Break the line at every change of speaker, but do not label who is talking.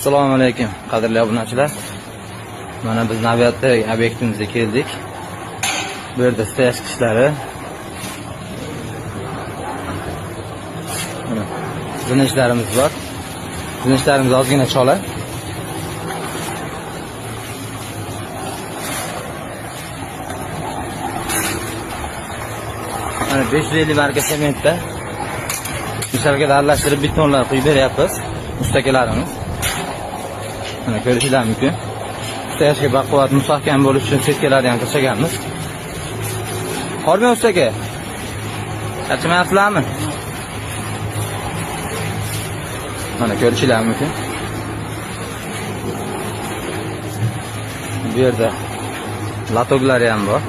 Assalomu alaykum, qadrli obunachilar. Mana biz navbatdagi obyektimizga keldik. Bu yerda стояшка ishlari. Mana zina ishlarimiz bor. Zina ishlarimiz ozgina chola. Mana 550 marka sementda mishalga aralashtirib betonlar quyib beryapmiz ustakalarimiz. Mana ko'rishinglar mumkin. Стояшка baquvvat, mustahkam bo'lish uchun setkalarni ham tashlaganmiz. Hormang ustaka. Charchamayapsizlarmi? Mana ko'rishinglar mumkin. Bu yerda latoklari ham bor.